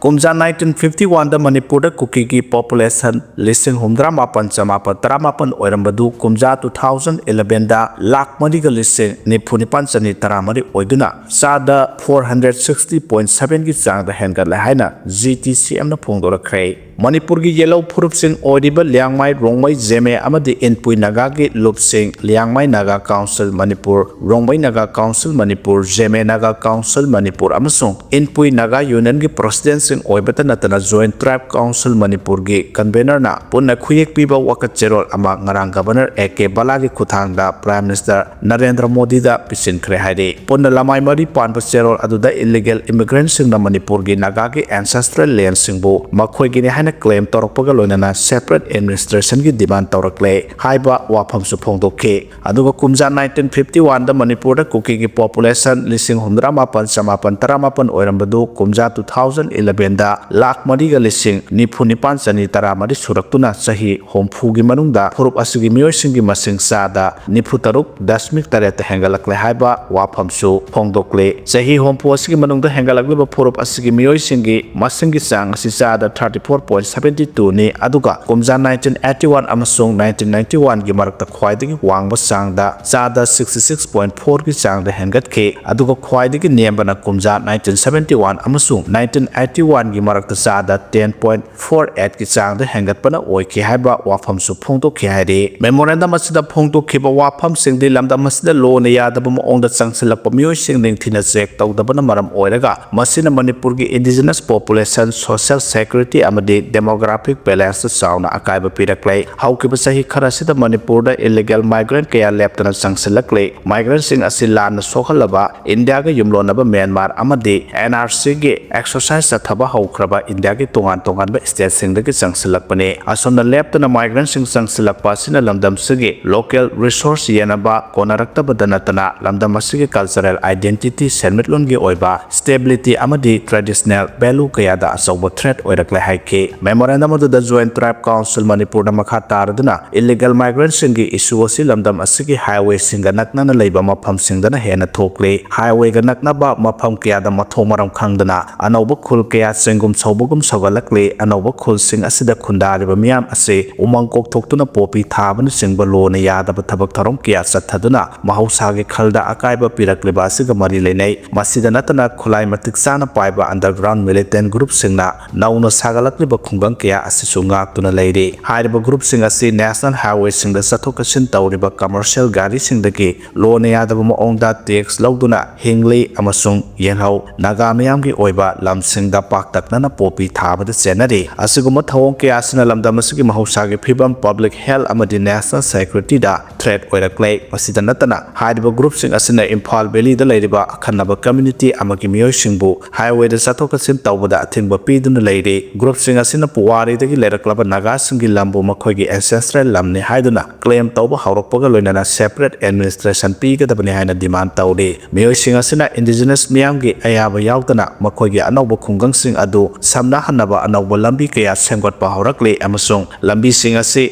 ꯀꯨꯝꯖꯥ nineteen fifty oneꯗ ꯃꯅꯤꯄꯨꯔꯗ ꯀꯨꯀꯤꯒꯤ population ꯂꯤꯁꯤꯡ ꯍꯨꯝꯐꯨꯇꯔꯥ ꯃꯥꯄꯟ ꯆꯃꯥꯄꯟ ꯇꯔꯥꯃꯥꯄꯟ ꯑꯣꯏꯔꯝꯕꯗꯨ ꯀꯨꯝꯖꯥ two thousand elevenꯗ ꯂꯥꯈ ꯃꯔꯤꯒ ꯂꯤꯁꯤꯡ ꯅꯤꯐꯨ ꯅꯤꯄꯥꯟ ꯆꯅꯤ ꯇꯔꯥꯃꯔꯤ ꯑꯣꯏꯗꯨꯅ ꯆꯥꯗ four hundred sixty point sevenꯒꯤ ꯆꯥꯡꯗ ꯍꯦꯟꯒꯠꯂꯦ ꯍꯥꯏꯅ GTCMꯅ ꯐꯣꯡꯗꯣꯔꯛꯈ꯭ꯔꯦ꯫ ꯃꯅꯤꯄꯨꯔꯒꯤ ꯌꯦꯜꯍꯧ ꯐꯨꯔꯨꯞꯁꯤꯡ ꯑꯣꯏꯔꯤꯕ ꯂꯤꯌꯥꯡꯃꯥꯏ, ꯔꯣꯡꯃꯩ, ꯖꯦꯃꯦ ꯑꯃꯗꯤ ꯏꯟꯄꯨꯏ ꯅꯥꯒꯥꯒꯤ ꯂꯨꯞꯁꯤꯡ Liangmai Naga council Manipur, Rongmei Naga council Manipur, Zeme Naga council Manipur ꯑꯃꯁꯨꯡ ꯏꯟꯄꯨꯏ ꯅꯥꯒꯥ ꯌꯨꯅꯤꯌꯟꯒꯤ presidentꯁꯤꯡ ꯑꯣꯏꯕꯇ ꯅꯠꯇꯅ Joint Tribe Council ꯃꯅꯤꯄꯨꯔꯒꯤ convenorꯅ ꯄꯨꯟꯅ ꯈꯨꯌꯦꯛ ꯄꯤꯕ ꯋꯥꯀꯠ ꯆꯦꯔꯣꯜ ꯑꯃ ꯉꯔꯥꯡ Governor A K ꯕꯂꯥꯒꯤ ꯈꯨꯠꯊꯥꯡꯗ Prime Minister ꯅꯔꯦꯟꯗ꯭ꯔ ꯃꯣꯗꯤꯗ ꯄꯤꯁꯤꯟꯈ꯭ꯔꯦ ꯍꯥꯏꯔꯤ꯫ ꯄꯨꯟꯅ ꯂꯃꯥꯏ ꯃꯔꯤ ꯄꯥꯟꯕ ꯆꯦꯔꯣꯜ ꯑꯗꯨꯗ illegal immigrantꯁꯤꯡꯅ ꯃꯅꯤꯄꯨꯔꯒꯤ ꯅꯥꯒꯥꯒꯤ ancestral landꯁꯤꯡꯕꯨ ꯃꯈꯣꯏꯒꯤꯅꯤ ꯍꯥꯏꯅ claim ꯇꯧꯔꯛꯄꯒ ꯂꯣꯏꯅꯅ separate administrationꯒꯤ demand ꯇꯧꯔꯛꯂꯦ ꯍꯥꯏꯕ ꯋꯥꯐꯝꯁꯨ ꯐꯣꯡꯗꯣꯛꯈꯤ꯫ ꯑꯗꯨꯒ ꯀꯨꯝꯖꯥ nineteen fifty oneꯗ ꯃꯅꯤꯄꯨꯔꯗ ꯀꯨꯀꯤꯒꯤ population ꯂꯤꯁꯤꯡ ꯍꯨꯝꯐꯨꯇꯔꯥ ꯃꯥꯄꯟ ꯆꯃꯥꯄꯟ ꯇꯔꯥꯃꯥꯄꯟ ꯑꯣꯏꯔꯝꯕꯗꯨ ꯀꯨꯝꯖꯥ two thousand elevenꯗ ꯂꯥꯈ ꯃꯔꯤꯒ ꯂꯤꯁꯤꯡ ꯅꯤꯐꯨ ꯅꯤꯄꯥꯟ ꯆꯅꯤ ꯇꯔꯥꯃꯔꯤ ꯁꯨꯔꯛꯇꯨꯅ ꯆꯍꯤ ꯍꯨꯝꯐꯨꯒꯤ ꯃꯅꯨꯡꯗ ꯐꯨꯔꯨꯞ ꯑꯁꯤꯒꯤ ꯃꯤꯑꯣꯏꯁꯤꯡꯒꯤ ꯃꯁꯤꯡ ꯆꯥꯗ ꯅꯤꯐꯨ ꯇꯔꯨꯛ ꯗꯁꯃꯤꯛ ꯇꯔꯦꯠꯇ ꯍꯦꯟꯒꯠꯂꯛꯂꯦ ꯍꯥꯏꯕ ꯋꯥꯐꯝꯁꯨ ꯐꯣꯡꯗꯣꯛꯂꯤ꯫ ꯆꯍꯤ ꯍꯨꯝꯐꯨ ꯑꯁꯤꯒꯤ ꯃꯅꯨꯡꯗ ꯍꯦꯟꯒꯠꯂꯛꯂꯤꯕ ꯐꯨꯔꯨꯞ ꯑꯁꯤꯒꯤ ꯃꯤꯑꯣꯏꯁꯤꯡꯒꯤ ꯃꯁꯤꯡꯒꯤ ꯆꯥꯡ ꯑꯁꯤ ꯆꯥꯗ thirty four point seven twoꯅꯤ, ꯑꯗꯨꯒ ꯀꯨꯝꯖꯥ nineteen eighty one ꯑꯃꯁꯨꯡ nineteen ninety oneꯒꯤ ꯃꯔꯛꯇ ꯈ꯭ꯋꯥꯏꯗꯒꯤ ꯋꯥꯡꯕ ꯆꯥꯡꯗ ꯆꯥꯗ sixty six point fourꯒꯤ ꯆꯥꯡꯗ ꯍꯦꯟꯒꯠꯈꯤ, ꯑꯗꯨꯒ ꯈ꯭ꯋꯥꯏꯗꯒꯤ ꯅꯦꯝꯕꯅ ꯀꯨꯝꯖꯥ nineteen seventy one ꯑꯃꯁꯨꯡ nineteen eighty oneꯒꯤ ꯃꯔꯛꯇ ꯆꯥꯗ ten point four eightꯀꯤ ꯆꯥꯡꯗ ꯍꯦꯟꯒꯠꯄꯅ ꯑꯣꯏꯈꯤ ꯍꯥꯏꯕ ꯋꯥꯐꯝꯁꯨ ꯐꯣꯡꯗꯣꯛꯈꯤ ꯍꯥꯏꯔꯤ꯫ Memorandum ꯑꯁꯤꯗ ꯐꯣꯡꯗꯣꯛꯈꯤꯕ ꯋꯥꯐꯝꯁꯤꯡꯗꯤ ꯂꯝꯗꯝ ꯑꯁꯤꯗ ꯂꯣꯟꯅ ꯌꯥꯗꯕ ꯃꯑꯣꯡꯗ ꯆꯪꯁꯤꯜꯂꯛꯄ ꯃꯤꯑꯣꯏꯁꯤꯡ ꯅꯤꯡꯊꯤꯅ check ꯇꯧꯗꯕꯅ ꯃꯔꯝ ꯑꯣꯏꯔꯒ ꯃꯁꯤꯅ ꯃꯅꯤꯄꯨꯔꯒꯤ indigenous population, social security ꯑꯃꯗꯤ demographic balance ꯇ ꯆꯥꯎꯅ ꯑꯀꯥꯏꯕ ꯄꯤꯔꯛꯂꯦ꯫ ꯍꯧꯈꯤꯕ ꯆꯍꯤ ꯈꯔ ꯑꯁꯤꯗ ꯃꯅꯤꯄꯨꯔꯗ illegal migrant ꯀꯌꯥ ꯂꯦꯞꯇꯅ ꯆꯪꯁꯤꯜꯂꯛꯂꯦ꯫ Migrant ꯁꯤꯡ ꯑꯁꯤ ꯂꯥꯟꯅ ꯁꯣꯛꯍꯜꯂꯕ ꯏꯟꯗꯤꯌꯥꯒ ꯌꯨꯝꯂꯣꯟꯅꯕ ꯃ꯭ꯌꯥꯟꯃꯥꯔ ꯑꯃꯗꯤ N R C ꯒꯤ exercise ꯆꯠꯊꯕ ꯍꯧꯈ꯭ꯔꯕ ꯏꯟꯗꯤꯌꯥꯒꯤ ꯇꯣꯉꯥꯟ ꯇꯣꯉꯥꯟꯕ state ꯁꯤꯡꯗꯒꯤ ꯆꯪꯁꯤꯜꯂꯛꯄꯅꯤ꯫ ꯑꯁꯨꯝꯅ ꯂꯦꯞꯇꯅ migrant ꯁꯤꯡ ꯆꯪꯁꯤꯜꯂꯛꯄ ꯑꯁꯤꯅ ꯂꯝꯗꯝꯁꯤꯒꯤ local resource ꯌꯦꯟꯅꯕ ꯀꯣꯟꯅꯔꯛꯇꯕꯗ ꯅꯠꯇꯅ ꯂꯝꯗꯝ ꯑꯁꯤꯒꯤ cultural identity, ꯁꯦꯟꯃꯤꯠꯂꯣꯟꯒꯤ ꯑꯣꯏꯕ stability ꯑꯃꯗꯤ traditional value ꯀꯌꯥꯗ ꯑꯆꯧꯕ threat ꯑꯣꯏꯔꯛꯂꯦ ꯍꯥꯏꯈꯤ꯫ Memorandum ꯑꯗꯨꯗ Joint Tribe Council ꯃꯅꯤꯄꯨꯔꯅ ꯃꯈꯥ ꯇꯥꯔꯗꯨꯅ illegal migrant ꯁꯤꯡꯒꯤ issue ꯑꯁꯤ ꯂꯝꯗꯝ ꯑꯁꯤꯒꯤ highway ꯁꯤꯡꯒ ꯅꯛꯅꯅ ꯂꯩꯕ ꯃꯐꯝꯁꯤꯡꯗꯅ ꯍꯦꯟꯅ ꯊꯣꯛꯂꯤ꯫ Highway ꯒ ꯅꯛꯅꯕ ꯃꯐꯝ ꯀꯌꯥꯗ ꯃꯊꯣꯡ ꯃꯔꯝ ꯈꯪꯗꯅ ꯑꯅꯧꯕ ꯈꯨꯜ ꯀꯌꯥ ꯆꯦꯡꯒꯨꯝ ꯁꯧꯕꯒꯨꯝ ꯁꯧꯒꯠꯂꯛꯂꯤ꯫ ꯑꯅꯧꯕ ꯈꯨꯜꯁꯤꯡ ꯑꯁꯤꯗ ꯈꯨꯟꯗꯥꯔꯤꯕ ꯃꯤꯌꯥꯝ ꯑꯁꯤ ꯎꯃꯪ ꯀꯣꯛꯊꯣꯛꯇꯨꯅ ꯄꯣꯄꯤ ꯊꯥꯕꯅꯆꯤꯡꯕ ꯂꯣꯅ ꯌꯥꯗꯕ ꯊꯕꯛ ꯊꯧꯔꯝ ꯀꯌꯥ ꯆꯠꯊꯗꯨꯅ ꯃꯍꯧꯁꯥꯒꯤ ꯈꯜꯗ ꯑꯀꯥꯏꯕ ꯄꯤꯔꯛꯂꯤꯕ ꯑꯁꯤꯒ ꯃꯔꯤ ꯂꯩꯅꯩ꯫ ꯃꯁꯤꯗ ꯅꯠꯇꯅ ꯈꯨꯠꯂꯥꯏ ꯃꯇꯤꯛ ꯆꯥꯅ ꯄꯥꯏꯕ underground militant group ꯁꯤꯡꯅ ꯅꯧꯅ ꯁꯥꯒꯠꯂꯛꯂꯤꯕ ꯈꯨꯡꯒꯪ ꯀꯌꯥ ꯑꯁꯤꯁꯨ ꯉꯥꯛꯇꯨꯅ ꯂꯩꯔꯤ꯫ ꯍꯥꯏꯔꯤꯕ group ꯁꯤꯡ ꯑꯁꯤ national highway ꯁꯤꯡꯗ ꯆꯠꯊꯣꯛ ꯆꯠꯁꯤꯟ ꯇꯧꯔꯤꯕ commercial ꯒꯥꯔꯤꯁꯤꯡꯗꯒꯤ ꯂꯣꯅ ꯌꯥꯗꯕ ꯃꯑꯣꯡꯗ tax ꯂꯧꯗꯨꯅ ꯍꯤꯡꯂꯤ ꯑꯃꯁꯨꯡ ꯌꯦꯜꯍꯧ, ꯅꯥꯒꯥ ꯃꯤꯌꯥꯝꯒꯤ ꯑꯣꯏꯕ ꯂꯝꯁꯤꯡꯗ ꯄꯥꯛꯇꯛꯅꯅ ꯄꯣꯄꯤ ꯊꯥꯕꯗ ꯆꯦꯟꯅꯔꯤ꯫ ꯑꯁꯤꯒꯨꯝꯕ ꯊꯧꯑꯣꯡ ꯀꯌꯥ ꯑꯁꯤꯅ ꯂꯝꯗꯝ ꯑꯁꯤꯒꯤ ꯃꯍꯧꯁꯥꯒꯤ ꯐꯤꯕꯝ, public health ꯑꯃꯗꯤ national security ꯗ threat ꯑꯣꯏꯔꯛꯂꯦ꯫ ꯃꯁꯤꯗ ꯅꯠꯇꯅ ꯍꯥꯏꯔꯤꯕ group ꯁꯤꯡ ꯑꯁꯤꯅ ꯏꯝꯐꯥꯜ valley ꯗ ꯂꯩꯔꯤꯕ ꯑꯈꯟꯅꯕ community ꯑꯃꯒꯤ ꯃꯤꯑꯣꯏꯁꯤꯡꯕꯨ highway ꯗ ꯆꯠꯊꯣꯛ ꯆꯠꯁꯤꯟ ꯇꯧꯕꯗ ꯑꯊꯤꯡꯕ ꯄꯤꯗꯨꯅ ꯂꯩꯔꯤ꯫ Group ꯁꯤꯡ ꯑꯁꯤꯅ ꯄꯨꯋꯥꯔꯤꯗꯒꯤ ꯂꯩꯔꯛꯂꯕ ꯅꯥꯒꯥꯁꯤꯡꯒꯤ ꯂꯝꯕꯨ ꯃꯈꯣꯏꯒꯤ ancestral ꯂꯝꯅꯤ ꯍꯥꯏꯗꯨꯅ claim ꯇꯧꯕ ꯍꯧꯔꯛꯄꯒ ꯂꯣꯏꯅꯅ separate administration ꯄꯤꯒꯗꯕꯅꯤ ꯍꯥꯏꯅ demand ꯇꯧꯔꯤ꯫ ꯃꯤꯑꯣꯏꯁꯤꯡ ꯑꯁꯤꯅ indigenous ꯃꯤꯌꯥꯝꯒꯤ ꯑꯌꯥꯕ ꯌꯥꯎꯗꯅ ꯃꯈꯣꯏꯒꯤ ꯑꯅꯧꯕ ꯈꯨꯡꯒꯪꯁꯤꯡ ꯑꯗꯨ ꯁꯝꯅꯍꯟꯅꯕ ꯑꯅꯧꯕ ꯂꯝꯕꯤ ꯀꯌꯥ ꯁꯦꯝꯒꯠꯄ ꯍꯧꯔꯛꯂꯤ ꯑꯃꯁꯨꯡ ꯂꯝꯕꯤꯁꯤꯡ ꯑꯁꯤ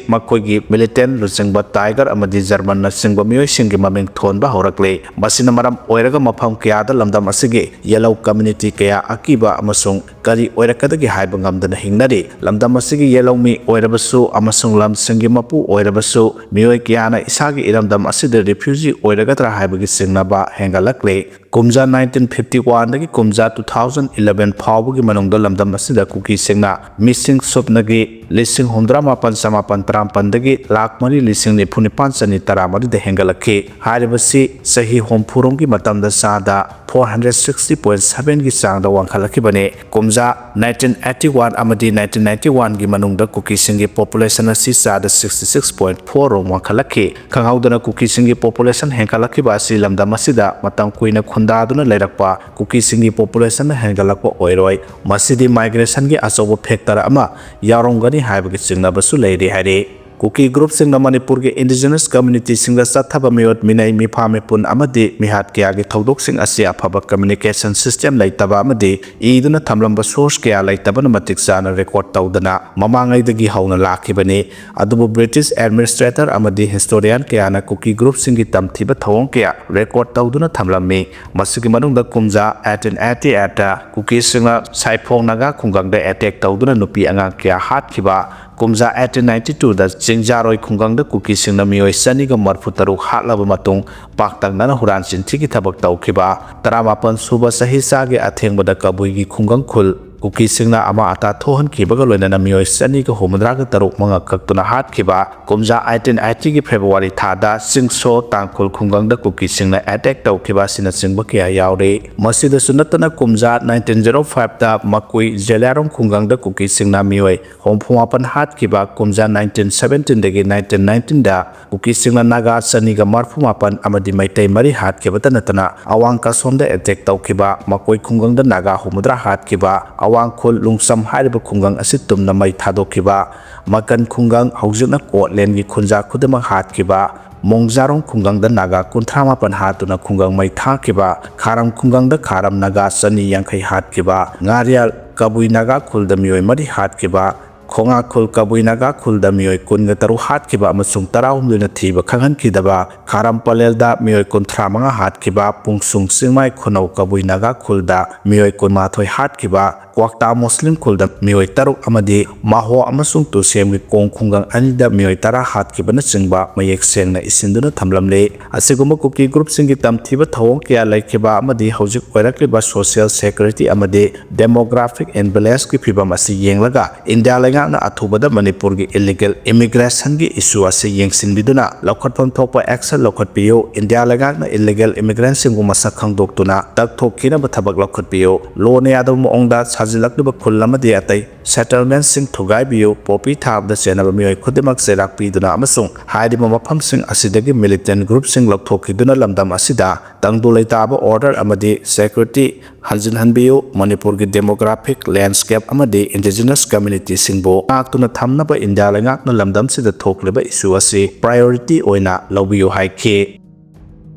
ꯃꯈꯣꯏꯒꯤ militant ꯂꯨꯆꯤꯡꯕ Tiger ꯑꯃꯗꯤ German ꯅꯆꯤꯡꯕ ꯃꯤꯑꯣꯏꯁꯤꯡꯒꯤ ꯃꯃꯤꯡ ꯊꯣꯟꯕ ꯍꯧꯔꯛꯂꯤ꯫ ꯃꯁꯤꯅ ꯃꯔꯝ ꯑꯣꯏꯔꯒ ꯃꯐꯝ ꯀꯌꯥꯗ ꯂꯝꯗꯝ ꯑꯁꯤꯒꯤ ꯌꯦꯜꯍꯧ community ꯀꯌꯥ ꯑꯀꯤꯕ ꯑꯃꯁꯨꯡ ꯀꯔꯤ ꯑꯣꯏꯔꯛꯀꯗꯒꯦ ꯍꯥꯏꯕ ꯉꯝꯗꯅ ꯍꯤꯡꯅꯔꯤ꯫ ꯂꯝꯗꯝ ꯑꯁꯤꯒꯤ ꯌꯦꯜꯍꯧꯃꯤ ꯑꯣꯏꯔꯕꯁꯨ ꯑꯃꯁꯨꯡ ꯂꯝꯁꯤꯡꯒꯤ ꯃꯄꯨ ꯑꯣꯏꯔꯕꯁꯨ ꯃꯤꯑꯣꯏ ꯀꯌꯥꯅ ꯏꯁꯥꯒꯤ ꯏꯔꯝꯗꯝ ꯑꯁꯤꯗ refugee ꯑꯣꯏꯔꯒꯗ꯭ꯔꯥ ꯍꯥꯏꯕꯒꯤ ꯆꯤꯡꯅꯕ ꯍꯦꯟꯒꯠꯂꯛꯂꯤ꯫ ꯀꯨꯝꯖꯥ ꯅꯥꯏꯟꯇꯤꯟ ꯐꯤꯐꯇꯤ ꯋꯥꯟꯗꯒꯤ ꯀꯨꯝꯖꯥ ꯇꯨ ꯊꯥꯎꯖꯟ ꯏꯂꯚꯦꯟ ꯐꯥꯎꯕꯒꯤ ꯃꯅꯨꯡꯗ ꯂꯝꯗꯝ ꯑꯁꯤꯗ ꯀꯨꯀꯤꯁꯤꯡꯅ ꯃꯤꯁꯤꯡ ꯁꯨꯞꯅꯒꯤ ꯂꯤꯁꯤꯡ ꯍꯨꯝꯐꯨꯇꯔꯥ ꯃꯥꯄꯟ ꯆꯃꯥꯄꯟ ꯇꯔꯥꯃꯥꯄꯟꯗꯒꯤ ꯂꯥꯈ ꯃꯔꯤ ꯂꯤꯁꯤꯡ ꯅꯤꯐꯨ ꯅꯤꯄꯥꯟ ꯆꯅꯤ ꯇꯔꯥꯃꯔꯤꯗ ꯍꯦꯟꯒꯠꯂꯛꯈꯤ꯫ ꯍꯥꯏꯔꯤꯕꯁꯤ ꯆꯍꯤ ꯍꯨꯝꯐꯨꯔꯣꯝꯒꯤ ꯃꯇꯝꯗ ꯆꯥꯗ ꯐꯣꯔ ꯍꯟꯗ꯭ꯔꯦꯠ ꯁꯤꯛꯁꯇꯤ ꯄꯣꯏꯟꯠ ꯁꯚꯦꯟꯒꯤ ꯆꯥꯡꯗ ꯋꯥꯡꯈꯠꯂꯛꯈꯤꯕꯅꯤ꯫ ꯀꯨꯝꯖꯥ ꯅꯥꯏꯟꯇꯤꯟ ꯑꯩꯠꯇꯤ ꯋꯥꯟ ꯑꯃꯗꯤ ꯅꯥꯏꯟꯇꯤꯟ ꯅꯥꯏꯟꯇꯤ ꯋꯥꯟꯒꯤ ꯃꯅꯨꯡꯗ ꯀꯨꯀꯤꯁꯤꯡꯒꯤ ꯄꯣꯄꯨꯂꯦꯁꯟ ꯑꯁꯤ ꯆꯥꯗ ꯁꯤꯛꯁꯇꯤ ꯁꯤꯛꯁ ꯄꯣꯏꯟꯠ ꯐꯣꯔ ꯔꯣꯝ ꯋꯥꯡꯈꯠꯂꯛꯈꯤ꯫ ꯈꯪꯍꯧꯗꯅ ꯀꯨꯀꯤꯁꯤꯡꯒꯤ ꯄꯣꯄꯨꯂꯦꯁꯟ ꯍꯦꯟꯒꯠꯂꯛꯈꯤꯕ ꯑꯁꯤ ꯂꯝꯗꯝ ꯑꯁꯤꯗ ꯃꯇꯝ ꯀꯨꯏꯅ ꯈꯨꯟꯗꯥꯗꯨꯅ ꯂꯩꯔꯛꯄ ꯀꯨꯀꯤꯁꯤꯡꯒꯤ ꯄꯣꯄꯨꯂꯦꯁꯟꯅ ꯍꯦꯟꯒꯠꯂꯛꯄ ꯑꯣꯏꯔꯣꯏ꯫ ꯃꯁꯤꯗꯤ ꯃꯥꯏꯒ꯭ꯔꯦꯁꯟꯒꯤ ꯑꯆꯧꯕ ꯐꯦꯛꯇꯔ ꯑꯃ ꯌꯥꯎꯔꯝꯒꯅꯤ ꯍꯥꯏꯕꯒꯤ ꯆꯤꯡꯅꯕꯁꯨ ꯂꯩꯔꯤ ꯍꯥꯏꯔꯤ꯫ ꯀꯨꯀꯤ ꯒ꯭ꯔꯨꯞꯁꯤꯡꯅ ꯃꯅꯤꯄꯨꯔꯒꯤ ꯏꯟꯗꯤꯖꯤꯅꯁ ꯀꯝꯌꯨꯅꯤꯇꯤꯁꯤꯡꯗ ꯆꯠꯊꯕ ꯃꯤꯑꯣꯠ ꯃꯤꯅꯩ, ꯃꯤꯐꯥ ꯃꯤꯄꯨꯟ ꯑꯃꯗꯤ ꯃꯤꯍꯥꯠ ꯀꯌꯥꯒꯤ ꯊꯧꯗꯣꯛꯁꯤꯡ ꯑꯁꯤ ꯑꯐꯕ ꯀꯝꯃ꯭ꯌꯨꯅꯤꯀꯦꯁꯟ ꯁꯤꯁꯇꯦꯝ ꯂꯩꯇꯕ ꯑꯃꯗꯤ ꯏꯗꯨꯅ ꯊꯝꯂꯝꯕ ꯁꯣꯔꯁ ꯀꯌꯥ ꯂꯩꯇꯕꯅ ꯃꯇꯤꯛ ꯆꯥꯅ ꯔꯦꯀꯣꯔꯗ ꯇꯧꯗꯅ ꯃꯃꯥꯡꯉꯩꯗꯒꯤ ꯍꯧꯅ ꯂꯥꯛꯈꯤꯕꯅꯤ꯫ ꯑꯗꯨꯕꯨ ꯕ꯭ꯔꯤꯇꯤꯁ ꯑꯦꯗꯃꯤꯅꯤꯁꯇ꯭ꯔꯦꯇꯔ ꯑꯃꯗꯤ ꯍꯤꯁꯇꯣꯔꯤꯌꯥꯟ ꯀꯌꯥꯅ ꯀꯨꯀꯤ ꯒ꯭ꯔꯨꯞꯁꯤꯡꯒꯤ ꯇꯝꯊꯤꯕ ꯊꯧꯑꯣꯡ ꯀꯌꯥ ꯔꯦꯀꯣꯔꯗ ꯇꯧꯗꯨꯅ ꯊꯝꯂꯝꯃꯤ꯫ ꯃꯁꯤꯒꯤ ꯃꯅꯨꯡꯗ ꯀꯨꯝꯖꯥ ꯑꯩꯠꯇꯤꯟ ꯑꯩꯠꯇꯤ ꯑꯩꯠꯇ ꯀꯨꯀꯤꯁꯤꯡꯅ ꯁꯥꯏꯐꯣꯡ ꯅꯥꯒꯥ ꯈꯨꯡꯒꯪꯗ ꯑꯦꯇꯦꯛ ꯇꯧꯗꯨꯅ ꯅꯨꯄꯤ ꯑꯉꯥꯡ ꯀꯌꯥ ꯍꯥꯠꯈꯤꯕ, ꯀꯨꯝꯖꯥ ꯑꯩꯠꯇꯤꯟ ꯅꯥꯏꯟꯇꯤ ꯇꯨꯗ ꯆꯤꯡꯖꯥꯔꯣꯏ ꯈꯨꯡꯒꯪꯗ ꯀꯨꯀꯤꯁꯤꯡꯅ ꯃꯤꯑꯣꯏ ꯆꯅꯤꯒ ꯃꯔꯐꯨ ꯇꯔꯨꯛ ꯍꯥꯠꯂꯕ ꯃꯇꯨꯡ ꯄꯥꯛꯇꯛꯅꯅ ꯍꯨꯔꯥꯟ ꯆꯤꯟꯊꯤꯒꯤ ꯊꯕꯛ ꯇꯧꯈꯤꯕ, ꯇꯔꯥꯃꯥꯄꯟ ꯁꯨꯕ ꯆꯍꯤꯆꯥꯒꯤ ꯑꯊꯦꯡꯕꯗ ꯀꯕꯨꯏꯒꯤ ꯈꯨꯡꯒꯪ ꯈꯨꯜ ꯀꯨꯀꯤꯁꯤꯡꯅ ꯑꯃꯥꯡ ꯑꯇꯥ ꯊꯣꯛꯍꯟꯈꯤꯕꯒ ꯂꯣꯏꯅꯅ ꯃꯤꯑꯣꯏ ꯆꯅꯤꯒ ꯍꯨꯝꯐꯨꯇꯔꯥꯒ ꯇꯔꯨꯛ ꯃꯉꯛ ꯀꯛꯇꯨꯅ ꯍꯥꯠꯈꯤꯕ, ꯀꯨꯝꯖꯥ ꯑꯩꯠꯇꯤꯟ ꯑꯩꯠꯇꯤꯒꯤ ꯐꯦꯕ꯭ꯔꯨꯋꯥꯔꯤ ꯊꯥꯗ ꯆꯤꯡꯁꯣ ꯇꯥꯡꯈꯨꯜ ꯈꯨꯡꯒꯪꯗ ꯀꯨꯀꯤꯁꯤꯡꯅ ꯑꯦꯇꯦꯛ ꯇꯧꯈꯤꯕ ꯑꯁꯤꯅꯆꯤꯡꯕ ꯀꯌꯥ ꯌꯥꯎꯔꯤ꯫ ꯃꯁꯤꯗꯁꯨ ꯅꯠꯇꯅ ꯀꯨꯝꯖꯥ ꯅꯥꯏꯟꯇꯤꯟ ꯖꯦꯔꯣ ꯐꯥꯏꯚꯇ ꯃꯀꯨꯏ ꯖꯦꯂꯤꯌꯥꯡꯔꯣꯡ ꯈꯨꯡꯒꯪꯗ ꯀꯨꯀꯤꯁꯤꯡꯅ ꯃꯤꯑꯣꯏ ꯍꯨꯝꯐꯨ ꯃꯥꯄꯟ ꯍꯥꯠꯈꯤꯕ, ꯀꯨꯝꯖꯥ ꯅꯥꯏꯟꯇꯤꯟ ꯁꯚꯦꯟꯇꯤꯟꯗꯒꯤ ꯅꯥꯏꯟꯇꯤꯟ ꯅꯥꯏꯟꯇꯤꯟꯗ ꯀꯨꯀꯤꯁꯤꯡꯅ ꯅꯥꯒꯥ ꯆꯅꯤꯒ ꯃꯔꯐꯨ ꯃꯥꯄꯟ ꯑꯃꯗꯤ ꯃꯩꯇꯩ ꯃꯔꯤ ꯍꯥꯠꯈꯤꯕꯇ ꯅꯠꯇꯅ ꯑꯋꯥꯡ ꯀꯁꯣꯝꯗ ꯑꯦꯇꯦꯛ ꯇꯧꯈꯤꯕ, ꯃꯀꯣꯏ ꯈꯨꯡꯒꯪꯗ ꯅꯥꯒꯥ ꯍꯨꯝꯐꯨꯇꯔꯥ ꯍꯥꯠꯈꯤꯕ, ꯑꯋꯥꯡ ꯈꯨꯜ ꯂꯨꯡꯁꯝ ꯍꯥꯏꯔꯤꯕ ꯈꯨꯡꯒꯪ ꯑꯁꯤ ꯇꯨꯝꯅ ꯃꯩ ꯊꯥꯗꯣꯛꯈꯤꯕ, ꯃꯀꯟ ꯈꯨꯡꯒꯪ, ꯍꯧꯖꯤꯛꯅ ꯀꯣꯠꯂꯦꯟꯒꯤ ꯈꯨꯟꯖꯥ ꯈꯨꯗꯤꯡꯃꯛ ꯍꯥꯠꯈꯤꯕ, ꯃꯣꯡꯖꯥꯔꯣꯡ ꯈꯨꯡꯒꯪꯗ ꯅꯥꯒꯥ ꯀꯨꯟꯊ꯭ꯔꯥ ꯃꯥꯄꯟ ꯍꯥꯠꯇꯨꯅ ꯈꯨꯡꯒꯪ ꯃꯩ ꯊꯥꯈꯤꯕ, ꯈꯥꯔꯝ ꯈꯨꯡꯒꯪꯗ ꯈꯥꯔꯝ ꯅꯥꯒꯥ ꯆꯅꯤ ꯌꯥꯡꯈꯩ ꯍꯥꯠꯈꯤꯕ, ꯉꯥꯔꯤꯌꯥꯜ ꯀꯕꯨꯏ ꯅꯥꯒꯥ ꯈꯨꯜꯗ ꯃꯤꯑꯣꯏ ꯃꯔꯤ ꯍꯥꯠꯈꯤꯕ, ꯈꯣꯡꯉꯥꯈꯨꯜ ꯀꯕꯨꯏ ꯅꯥꯒꯥ ꯈꯨꯜꯗ ꯃꯤꯑꯣꯏ ꯀꯨꯟꯒ ꯇꯔꯨꯛ ꯍꯥꯠꯈꯤꯕ ꯑꯃꯁꯨꯡ ꯇꯔꯥꯍꯨꯝꯗꯣꯏꯅ ꯊꯤꯕ ꯈꯪꯍꯟꯈꯤꯗꯕ, ꯈꯥꯔꯝ ꯄꯂꯦꯜꯗ ꯃꯤꯑꯣꯏ ꯀꯨꯟꯊ꯭ꯔꯥ ꯃꯉꯥ ꯍꯥꯠꯈꯤꯕ, ꯄꯨꯡꯁꯨꯡ ꯆꯤꯡꯃꯥꯏ ꯈꯨꯅꯧ ꯀꯕꯨꯏ ꯅꯥꯒꯥ ꯈꯨꯜꯗ ꯃꯤꯑꯣꯏ ꯀꯨꯟꯃꯥꯊꯣꯏ ꯍꯥꯠꯈꯤꯕ, ꯀ꯭ꯋꯥꯛꯇꯥ ꯃꯨꯁꯂꯤꯝ ꯈꯨꯜꯗ ꯃꯤꯑꯣꯏ ꯇꯔꯨꯛ ꯑꯃꯗꯤ ꯃꯥꯍꯣ ꯑꯃꯁꯨꯡ ꯇꯨꯁꯦꯝꯒꯤ ꯀꯣꯡ ꯈꯨꯡꯒꯪ ꯑꯅꯤꯗ ꯃꯤꯑꯣꯏ ꯇꯔꯥ ꯍꯥꯠꯈꯤꯕꯅꯆꯤꯡꯕ ꯃꯌꯦꯛ ꯁꯦꯡꯅ ꯏꯁꯤꯟꯗꯨꯅ ꯊꯝꯂꯝꯂꯦ꯫ ꯑꯁꯤꯒꯨꯝꯕ ꯀꯨꯀꯤ ꯒ꯭ꯔꯨꯞꯁꯤꯡꯒꯤ ꯇꯝꯊꯤꯕ ꯊꯧꯑꯣꯡ ꯀꯌꯥ ꯂꯩꯈꯤꯕ ꯑꯃꯗꯤ ꯍꯧꯖꯤꯛ ꯑꯣꯏꯔꯛꯂꯤꯕ social security ꯑꯃꯗꯤ demographic imbalanceꯀꯤ ꯐꯤꯕꯝ ꯑꯁꯤ ꯌꯦꯡꯂꯒ ꯏꯟꯗꯤꯌꯥ ꯂꯩꯉꯥꯛꯅ ꯑꯊꯨꯕꯗ ꯃꯅꯤꯄꯨꯔꯒꯤ illegal immigrationꯒꯤ issue ꯑꯁꯤ ꯌꯦꯡꯁꯤꯟꯕꯤꯗꯨꯅ ꯂꯧꯈꯠꯐꯝ ꯊꯣꯛꯄ action ꯂꯧꯈꯠꯄꯤꯌꯨ꯫ ꯏꯟꯗꯤꯌꯥ ꯂꯩꯉꯥꯛꯅ illegal immigrantꯁꯤꯡꯕꯨ ꯃꯁꯛ ꯈꯪꯗꯣꯛꯇꯨꯅ ꯇꯛꯊꯣꯛꯈꯤꯅꯕ ꯊꯕꯛ ꯂꯧꯈꯠꯄꯤꯌꯨ꯫ ꯂꯣꯅ ꯌꯥꯗꯕ ꯃꯑꯣꯡꯗ ꯁꯥꯖꯤꯜꯂꯛꯂꯤꯕ ꯈꯨꯜ ꯑꯃꯗꯤ ꯑꯇꯩ settlementꯁꯤꯡ ꯊꯨꯒꯥꯏꯕꯤꯌꯨ꯫ ꯄꯣꯄꯤ ꯊꯥꯕꯗ ꯆꯦꯟꯅꯕ ꯃꯤꯑꯣꯏ ꯈꯨꯗꯤꯡꯃꯛ ꯆꯩꯔꯥꯛ ꯄꯤꯗꯨꯅ ꯑꯃꯁꯨꯡ ꯍꯥꯏꯔꯤꯕ ꯃꯐꯝꯁꯤꯡ ꯑꯁꯤꯗꯒꯤ militant groupꯁꯤꯡ ꯂꯧꯊꯣꯛꯈꯤꯗꯨꯅ ꯂꯝꯗꯝ ꯑꯁꯤꯗ ꯇꯪꯗꯨ ꯂꯩꯇꯥꯕ order ꯑꯃꯗꯤ security ꯍꯟꯖꯤꯟꯍꯟꯕꯤꯌꯨ꯫ ꯃꯅꯤꯄꯨꯔꯒꯤ demographic landscape ꯑꯃꯗꯤ indigenous communityꯁꯤꯡꯕꯨ ꯉꯥꯛꯇꯨꯅ ꯊꯝꯅꯕ ꯏꯟꯗꯤꯌꯥ ꯂꯩꯉꯥꯛꯅ ꯂꯝꯗꯝꯁꯤꯗ ꯊꯣꯛꯂꯤꯕ issue ꯑꯁꯤ priority ꯑꯣꯏꯅ ꯂꯧꯕꯤꯌꯨ ꯍꯥꯏꯈꯤ꯫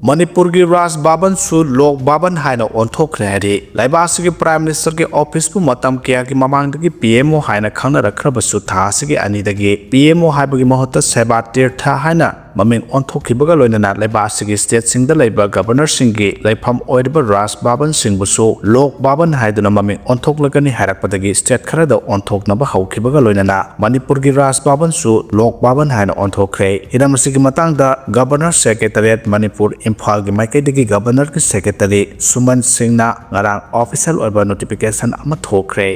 ꯃꯅꯤꯄꯨꯔꯒꯤ ꯔꯥꯖ ꯚꯕꯟꯁꯨ ꯂꯣꯛ ꯚꯕꯟ ꯍꯥꯏꯅ ꯑꯣꯟꯊꯣꯛꯈ꯭ꯔꯦ ꯍꯥꯏꯔꯤ꯫ ꯂꯩꯕꯥꯛ ꯑꯁꯤꯒꯤ Prime Ministerꯒꯤ officeꯄꯨ ꯃꯇꯝ ꯀꯌꯥꯒꯤ ꯃꯃꯥꯡꯗꯒꯤ P M O ꯍꯥꯏꯅ ꯈꯪꯅꯔꯛꯈ꯭ꯔꯕꯁꯨ ꯊꯥ ꯑꯁꯤꯒꯤ ꯑꯅꯤꯗꯒꯤ P M O ꯍꯥꯏꯕꯒꯤ ꯃꯍꯨꯠꯇ ꯁꯦꯕꯥ ꯇꯤꯔꯊ ꯍꯥꯏꯅ ꯃꯃꯤꯡ ꯑꯣꯟꯊꯣꯛꯈꯤꯕꯒ ꯂꯣꯏꯅꯅ ꯂꯩꯕꯥꯛ ꯑꯁꯤꯒꯤ stateꯁꯤꯡꯗ ꯂꯩꯕ governorꯁꯤꯡꯒꯤ ꯂꯩꯐꯝ ꯑꯣꯏꯔꯤꯕ ꯔꯥꯖ ꯚꯕꯟꯁꯤꯡꯕꯨꯁꯨ ꯂꯣꯛ ꯚꯕꯟ ꯍꯥꯏꯗꯨꯅ ꯃꯃꯤꯡ ꯑꯣꯟꯊꯣꯛꯂꯒꯅꯤ ꯍꯥꯏꯔꯛꯄꯗꯒꯤ state ꯈꯔꯗ ꯑꯣꯟꯊꯣꯛꯅꯕ ꯍꯧꯈꯤꯕꯒ ꯂꯣꯏꯅꯅ ꯃꯅꯤꯄꯨꯔꯒꯤ ꯔꯥꯖ ꯚꯕꯟꯁꯨ ꯂꯣꯛ ꯚꯕꯟ ꯍꯥꯏꯅ ꯑꯣꯟꯊꯣꯛꯈ꯭ꯔꯦ꯫ ꯍꯤꯔꯝ ꯑꯁꯤꯒꯤ ꯃꯇꯥꯡꯗ Governor Secretariat ꯃꯅꯤꯄꯨꯔ ꯏꯝꯐꯥꯜꯒꯤ ꯃꯥꯏꯀꯩꯗꯒꯤ Governorꯒꯤ Secretary ꯁꯨꯃꯟ ꯁꯤꯡꯅ ꯉꯔꯥꯡ official ꯑꯣꯏꯕ notification ꯑꯃ ꯊꯣꯛꯈ꯭ꯔꯦ꯫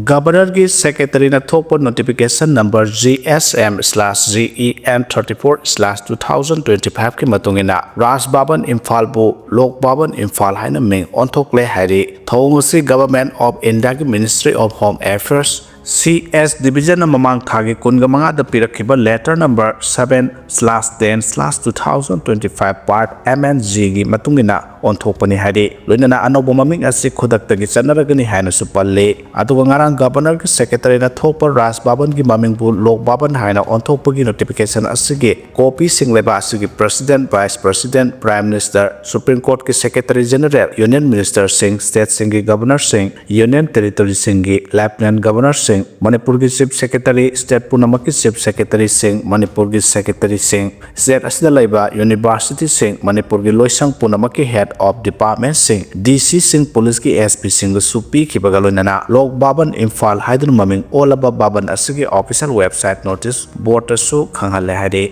Governorꯒꯤ Secretaryꯅ ꯊꯣꯛꯄ notification number G S M slash G E N thirty four slash two thousand twenty fiveꯀꯤ ꯃꯇꯨꯡ ꯏꯟꯅ ꯔꯥꯖ ꯚꯕꯟ ꯏꯝꯐꯥꯜꯕꯨ ꯂꯣꯛ ꯚꯕꯟ ꯏꯝꯐꯥꯜ ꯍꯥꯏꯅ ꯃꯤꯡ ꯑꯣꯟꯊꯣꯛꯂꯦ ꯍꯥꯏꯔꯤ꯫ ꯊꯧꯑꯣꯡ ꯑꯁꯤ Government of Indiaꯒꯤ Ministry of Home Affairs C S Divisionꯅ ꯃꯃꯥꯡ ꯊꯥꯒꯤ ꯀꯨꯟꯒ ꯃꯉꯥꯗ ꯄꯤꯔꯛꯈꯤꯕ letter number seven slash ten slash two thousand twenty five part M N Gꯒꯤ ꯃꯇꯨꯡ ꯏꯟꯅ ꯑꯣꯟꯊꯣꯛꯄꯅꯤ ꯍꯥꯏꯔꯤ꯫ ꯂꯣꯏꯅꯅ ꯑꯅꯧꯕ ꯃꯃꯤꯡ ꯑꯁꯤ ꯈꯨꯗꯛꯇꯒꯤ ꯆꯠꯅꯔꯒꯅꯤ ꯍꯥꯏꯅꯁꯨ ꯄꯜꯂꯤ꯫ ꯑꯗꯨꯒ ꯉꯔꯥꯡ Governorꯒꯤ Secretaryꯅ ꯊꯣꯛꯄ ꯔꯥꯖ ꯚꯕꯟꯒꯤ ꯃꯃꯤꯡꯕꯨ ꯂꯣꯛ ꯚꯕꯟ ꯍꯥꯏꯅ ꯑꯣꯟꯊꯣꯛꯄꯒꯤ notification ꯑꯁꯤꯒꯤ copyꯁꯤꯡ ꯂꯩꯕꯥꯛ ꯑꯁꯤꯒꯤ President, Vice President, Prime Minister, Supreme Courtꯀꯤ Secretary General, Union Ministerꯁꯤꯡ, stateꯁꯤꯡꯒꯤ Governorꯁꯤꯡ, Union Territoryꯁꯤꯡꯒꯤ Lieutenant Governorꯁꯤꯡ, ꯃꯅꯤꯄꯨꯔꯒꯤ Chief Secretary, state ꯄꯨꯝꯅꯃꯛꯀꯤ Chief Secretaryꯁꯤꯡ, ꯃꯅꯤꯄꯨꯔꯒꯤ Secretaryꯁꯤꯡ, state ꯑꯁꯤꯗ ꯂꯩꯕ universityꯁꯤꯡ, ꯃꯅꯤꯄꯨꯔꯒꯤ ꯂꯣꯏꯁꯪ ꯄꯨꯝꯅꯃꯛꯀꯤ head ꯑꯣꯐ ꯗꯤꯄꯥꯔꯠꯃꯦꯟꯁꯤꯡ, ꯗꯤ ꯁꯤꯁꯤꯡ, ꯄꯨꯂꯤꯁꯀꯤ ꯑꯦꯁ ꯄꯤꯁꯤꯡꯗꯁꯨ ꯄꯤꯈꯤꯕꯒ ꯂꯣꯏꯅꯅ ꯂꯣꯛ ꯚꯕꯟ ꯏꯝꯐꯥꯜ ꯍꯥꯏꯗꯨꯅ ꯃꯃꯤꯡ ꯑꯣꯜꯂꯕ ꯚꯕꯟ ꯑꯁꯤꯒꯤ ꯑꯣꯐꯤꯁꯤꯌꯦꯜ ꯋꯦꯕꯁꯥꯏꯠ ꯅꯣꯇꯤꯁ ꯕꯣꯔꯗꯇꯁꯨ ꯈꯪꯍꯜꯂꯦ ꯍꯥꯏꯔꯤ꯫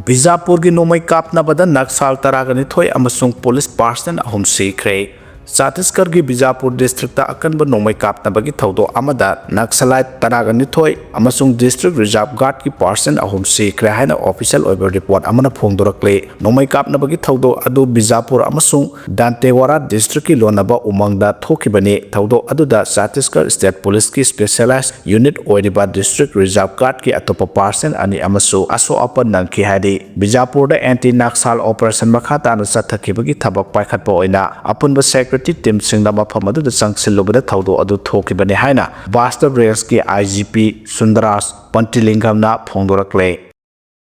ꯕꯤꯖꯥꯄꯨꯔꯒꯤ ꯅꯣꯡꯃꯩ ꯀꯥꯞꯅꯕꯗ ꯅꯛꯁꯥꯜ ꯇꯔꯥꯒ ꯅꯤꯊꯣꯏ ꯑꯃꯁꯨꯡ ꯄꯨꯂꯤꯁ ꯄꯥꯔꯁꯅꯦꯜ ꯑꯍꯨꯝ ꯁꯤꯈ꯭ꯔꯦ꯫ ꯆꯇꯤꯁꯒꯔꯒꯤ ꯕꯤꯖꯥꯄꯨꯔ ꯗꯤꯁꯇ꯭ꯔꯤꯛꯇ ꯑꯀꯟꯕ ꯅꯣꯡꯃꯩ ꯀꯥꯞꯅꯕꯒꯤ ꯊꯧꯗꯣꯛ ꯑꯃꯗ ꯅꯛꯁꯂꯥꯏꯠ ꯇꯔꯥꯒ ꯅꯤꯊꯣꯏ ꯑꯃꯁꯨꯡ ꯗꯤꯁꯇ꯭ꯔꯤꯛ ꯔꯤꯖꯥꯔꯚ ꯒꯥꯔꯗꯀꯤ ꯄꯥꯔꯁꯟ ꯑꯍꯨꯝ ꯁꯤꯈ꯭ꯔꯦ ꯍꯥꯏꯅ ꯑꯣꯐꯤꯁꯤꯌꯦꯜ ꯑꯣꯏꯕ ꯔꯤꯄꯣꯔꯠ ꯑꯃꯅ ꯐꯣꯡꯗꯣꯔꯛꯂꯤ꯫ ꯅꯣꯡꯃꯩ ꯀꯥꯞꯅꯕꯒꯤ ꯊꯧꯗꯣꯛ ꯑꯗꯨ ꯕꯤꯖꯥꯄꯨꯔ ꯑꯃꯁꯨꯡ ꯗꯥꯟꯇꯦꯋꯥꯔꯥ ꯗꯤꯁꯇ꯭ꯔꯤꯛꯀꯤ ꯂꯣꯟꯅꯕ ꯎꯃꯪꯗ ꯊꯣꯛꯈꯤꯕꯅꯤ꯫ ꯊꯧꯗꯣꯛ ꯑꯗꯨꯗ ꯆꯇꯤꯁꯒꯔ ꯁ꯭ꯇꯦꯠ ꯄꯨꯂꯤꯁꯀꯤ ꯁ꯭ꯄꯦꯁꯤꯌꯦꯂꯥꯏꯖ ꯌꯨꯅꯤꯠ ꯑꯣꯏꯔꯤꯕ ꯗꯤꯁꯇ꯭ꯔꯤꯛ ꯔꯤꯖꯥꯔꯚ ꯒꯥꯔꯗꯀꯤ ꯑꯇꯣꯞꯄ ꯄꯥꯔꯁꯟ ꯑꯅꯤ ꯑꯃꯁꯨ ꯑꯁꯣꯛ ꯑꯄꯟ ꯅꯪꯈꯤ ꯍꯥꯏꯔꯤ꯫ ꯕꯤꯖꯥꯄꯨꯔꯗ ꯑꯦꯟꯇꯤ ꯅꯛꯁꯥꯜ ꯑꯣꯄꯔꯦꯁꯟ ꯃꯈꯥ ꯇꯥꯅ ꯆꯠꯊꯈꯤꯕꯒꯤ ꯊꯕꯛ ꯄꯥꯏꯈꯠꯄ ꯑꯣꯏꯅ ꯑꯄꯨꯟꯕ ꯁꯦꯀ꯭ꯌꯨꯔꯤꯇꯤ ꯇꯤꯝꯁꯤꯡꯅ ꯃꯐꯝ ꯑꯗꯨꯗ ꯆꯪꯁꯤꯜꯂꯨꯕꯗ ꯊꯧꯗꯣꯛ ꯑꯗꯨ ꯊꯣꯛꯈꯤꯕꯅꯤ ꯍꯥꯏꯅ ꯕꯥꯁꯇꯕ ꯔꯦꯟꯖꯀꯤ ꯑꯥꯏ ꯖꯤ ꯄꯤ ꯁꯨꯟꯗꯔꯥꯖ ꯄꯟꯇꯤꯂꯤꯡꯒꯝꯅ ꯐꯣꯡꯗꯣꯔꯛꯂꯦ꯫